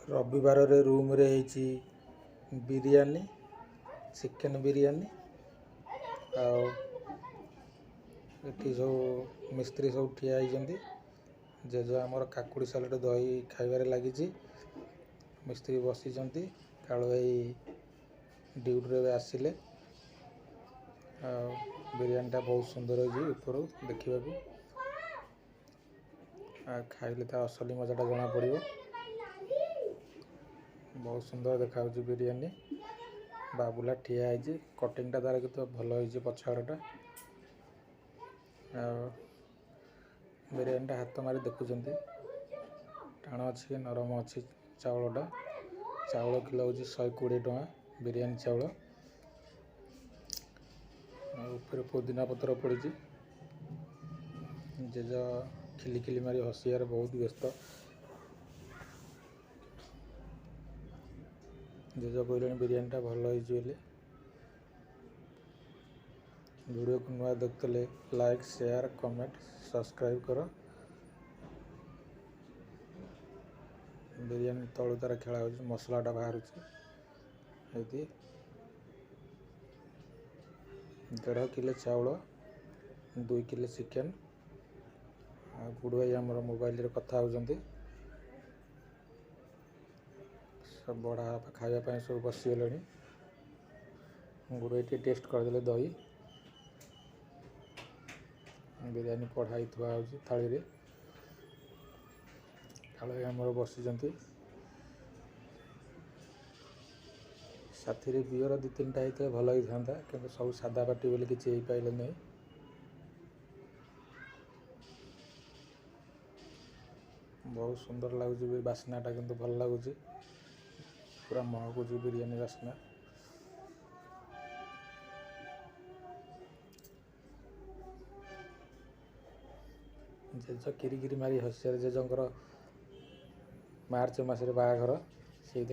ରବିବାରରେ ରୁମ୍ରେ ହେଇଛି ବିରିୟାନୀ, ଚିକେନ୍ ବିରିୟାନୀ। ଆଉ ଏଠି ସବୁ ମିସ୍ତ୍ରୀ ସବୁ ଠିଆ ହେଇଛନ୍ତି। ଜେଜ ଆମର କାକୁଡ଼ି ସାଲାଡ଼ ଦହି ଖାଇବାରେ ଲାଗିଛି। ମିସ୍ତ୍ରୀ ବସିଛନ୍ତି। କାଳୁ ଭାଇ ଡ୍ୟୁଟିରୁ ଏବେ ଆସିଲେ। ଆଉ ବିରିୟାନୀଟା ବହୁତ ସୁନ୍ଦର ହେଇଛି ଉପରୁ ଦେଖିବାକୁ। ଆଉ ଖାଇଲେ ତା ଅସଲି ମଜାଟା ଜଣାପଡ଼ିବ। ବହୁତ ସୁନ୍ଦର ଦେଖାଯାଉଛି ବିରିୟାନୀ। ବାବୁଲା ଠିଆ ହେଇଛି। କଟିଂଟା ତାର କିନ୍ତୁ ଭଲ ହେଇଛି ପଛ ଆଡ଼ଟା। ଆଉ ବିରିୟାନୀଟା ହାତ ମାରି ଦେଖୁଛନ୍ତି, ଟାଣ ଅଛି କି ନରମ ଅଛି ଚାଉଳଟା। ଚାଉଳ କିଲୋ ହେଉଛି 120 ଟଙ୍କା ବିରିୟାନୀ ଚାଉଳ। ଆଉ ଉପରେ ପୋଦିନା ପତ୍ର ପଡ଼ିଛି। ଜେଜ ଖିଲି ଖିଲି ମାରି ହସିବାରେ ବହୁତ ବ୍ୟସ୍ତ। ଜେଜ କହିଲେଣି ବିରିୟାନୀଟା ଭଲ ହେଇଛି ବୋଲି। ଭିଡ଼ିଓକୁ ନୂଆ ଦେଖୁଥିଲେ ଲାଇକ୍, ସେୟାର, କମେଣ୍ଟ, ସବସ୍କ୍ରାଇବ୍ କର। ବିରିୟାନୀ ତଳୁ ତାର ଖେଳା ହେଉଛି, ମସଲାଟା ବାହାରୁଛି। ଏଠି 1.5 କିଲୋ ଚାଉଳ, 2 କିଲୋ ଚିକେନ୍। ଆଉ ଗୁଡ଼ୁ ଭାଇ ଆମର ମୋବାଇଲରେ କଥା ହେଉଛନ୍ତି। ସବୁ ବଢ଼ା ଖାଇବା ପାଇଁ ସବୁ ବସିଗଲେଣି। ଗୁଡ଼ୁ ଭାଇ ଟିକେ ଟେଷ୍ଟ କରିଦେଲେ ଦହି। ବିରିୟାନୀ କଢ଼ା ହେଇ ଥୁଆ ହେଉଛି ଥାଳିରେ। କାଳୁ ଭାଇ ଆମର ବସିଛନ୍ତି। ସାଥିରେ ବିୟର 2 3ଟା ହେଇଥିଲେ ଭଲ ହେଇଥାନ୍ତା, କିନ୍ତୁ ସବୁ ସାଦା ପାଟି ବୋଲି କିଛି ହେଇପାରିଲେ ନାହିଁ। ବହୁତ ସୁନ୍ଦର ଲାଗୁଛି ବି ବାସ୍ନାଟା, କିନ୍ତୁ ଭଲ ଲାଗୁଛି। ପୁରା ମହକୁଛି ବିରିୟାନୀ ବାସ୍ନା। ଜେଜ କିରି କିରି ମାରି ହସିବାରେ। ଜେଜଙ୍କର ମାର୍ଚ୍ଚ ମାସରେ ବାହାଘର, ସେଇଥିପାଇଁ